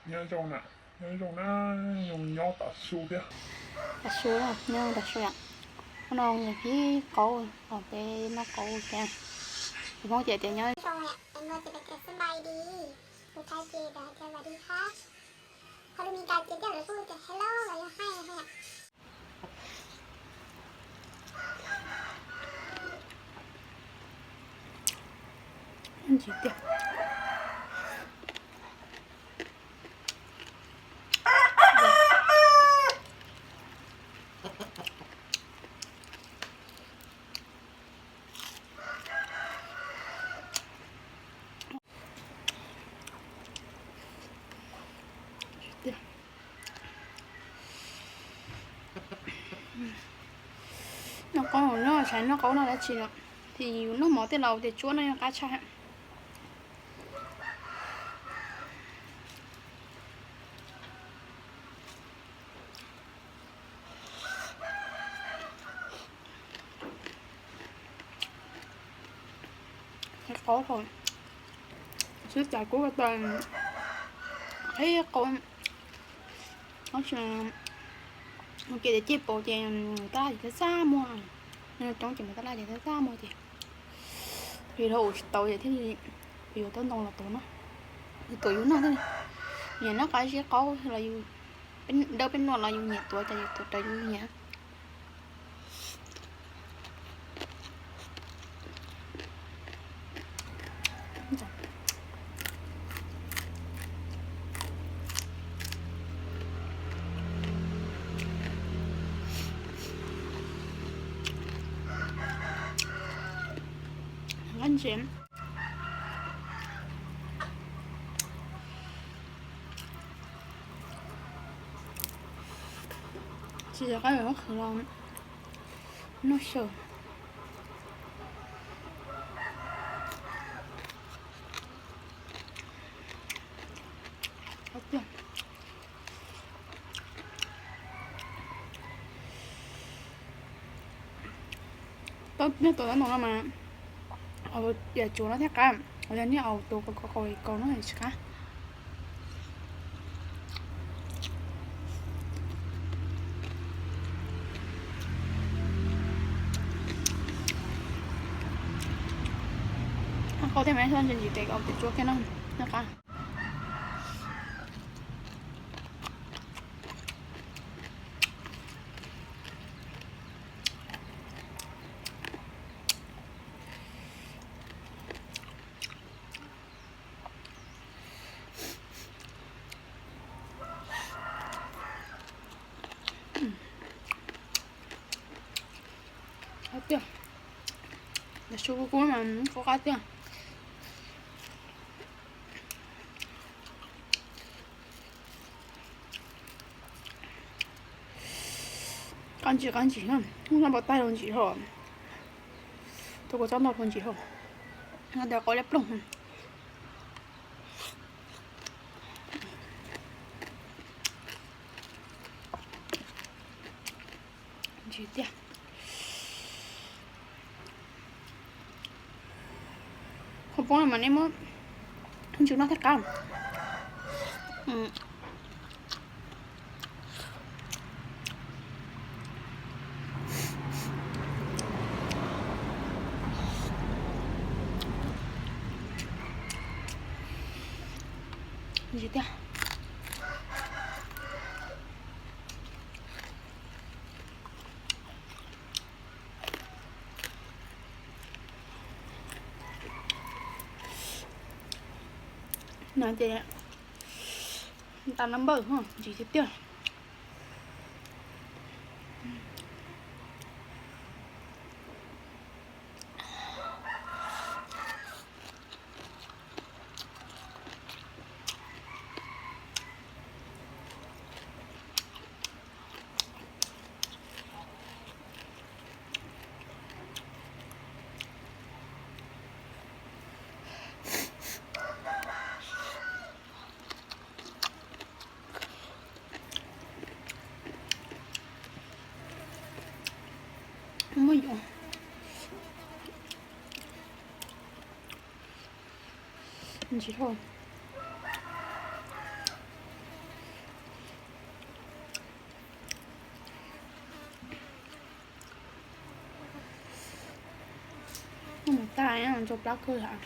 Nyob zoo na, nyob zoo na, nyob tas su thiab. Tas su, nyob tas su yom. Hnub no nyias pib qaub, peb noj qaub thiab. Hmoob ces tias nyob zoo. Ntsis tiag. Noj qaub no, sawv noj qaub no dab tsi no, ces yus noj mov tej laus ces tsuab no yeej qab tshaj. Qaub thaum xwb cas kuv tas qhib qaub. Tab sis mus kev tias ciaj paus ces tab laj ces txaj txaj muag, coob ces mus tab laj ces txaj txaj muag ces yus dhau ua tsis tau ces thiaj li yuav tau ntoo los tuav no, tuav yus noj thiaj li. Nyiam noj qab zib qaub los yus dawb peb nuam los yus nyiam tuav ces yus tuav raws yus nyiam. Nqaij ntses. Tsis yog qab yuav qhwv los noj xyaw. Tau nej tuav tau no no mas, yam tsuav no thiaj qab, yog nej au tua kaus kaus no tsis qab. Qau thiaj mas ntsis ntsis tes au tus tsuab kiag no, noj qab. Qab tiag. Yog su kub kub mas kub qab tiag. Qab ntsis qab ntsis na, hnub no pom tais los ntsis hos. Tus kuv txob ntau hluas ntsis hos. Ntawd qau liab ploog. Ntsis tiag. Qhov poob no mas nej muab ntsws noj thiaj qab. Ntsis tiag. No ces tas no npawj, ntsis tiag tiag. Muaj yuav ntsis dhau. Rau plab kawg lawm.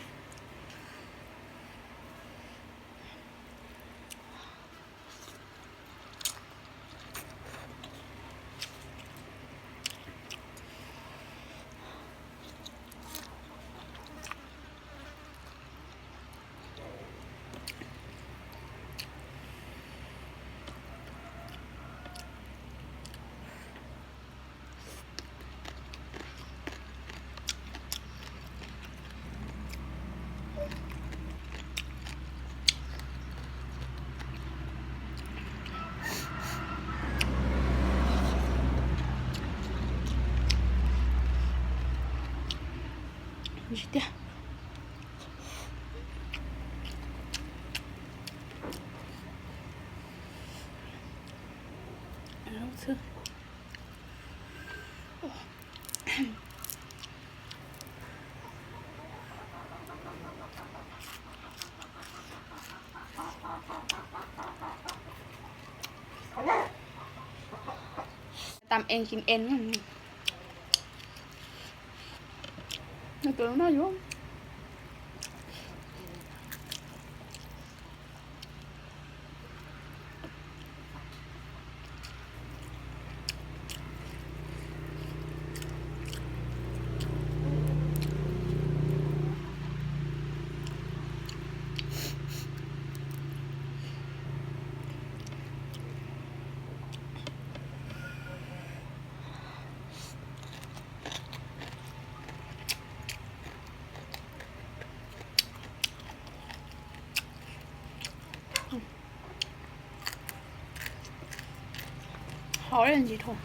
Tiag. Tam en sin en. Nws tus no yuav. Hov ntsis dhau.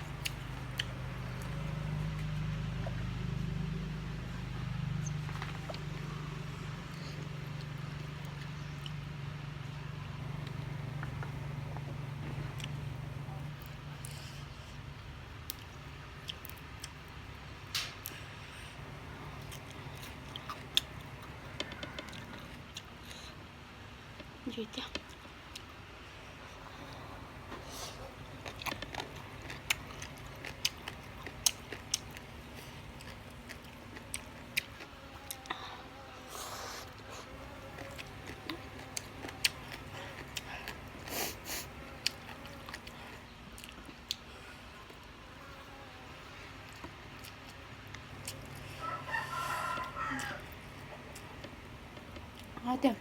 Ntsis tiag. Tiag.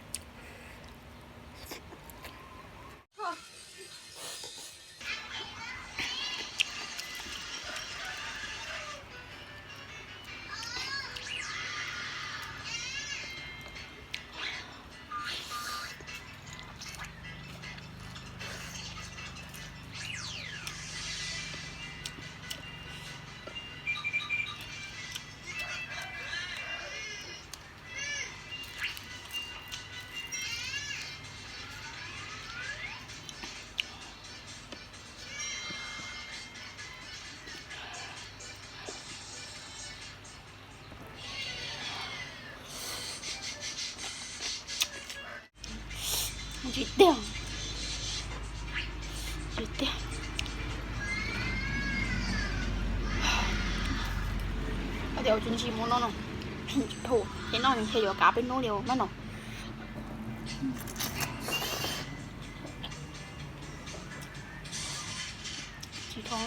Ntsis tiag. Ntsis tiag. Tias ua tsis ntsis mus no no. Tsis thum ces no nws thiaj yuav kav peb hnub li mas no. Tsis thum.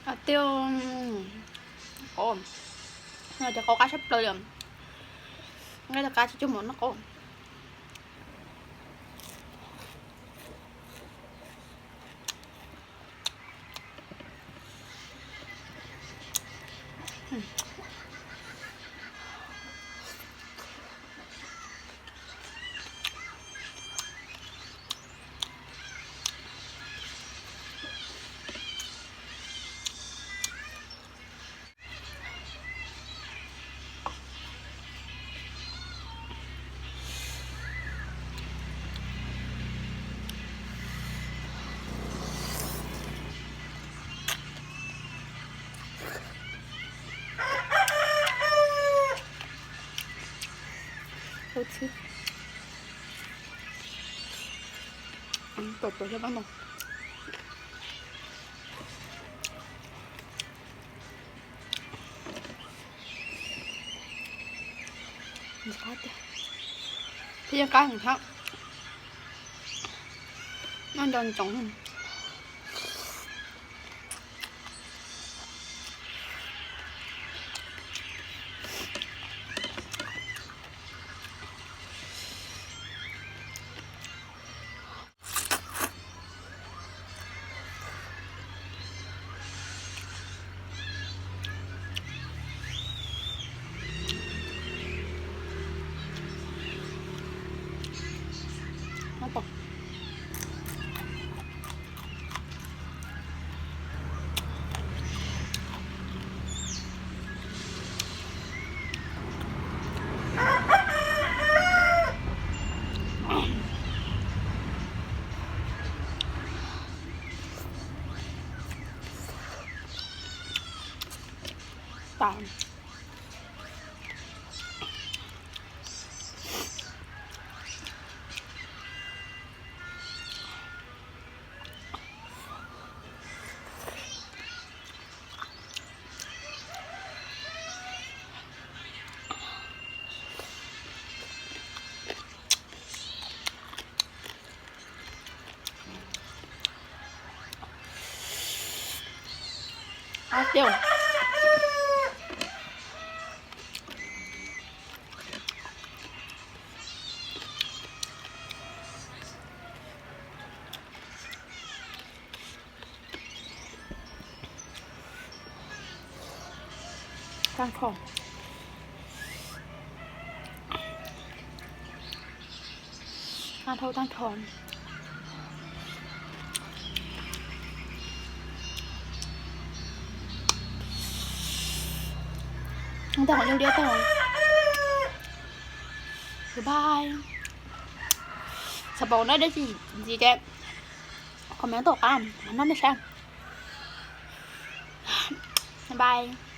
Hais tias, o, no ces qau qab tshaj plaws li. Nqaij tau qab tsis cuag mus noj qau. Thau txhwb. Tuam tuam xyov pab no. Qab tiag. Thiab yeej qab heev thiab. Noj nco ntsoov. Qab tiag. Tag nrho. Tag nrho, tag nrho. Tag nrho, tag nrho. Bye. Xav paub dab tsi ntxiv ces comment tuaj qab no nej saib. Bye.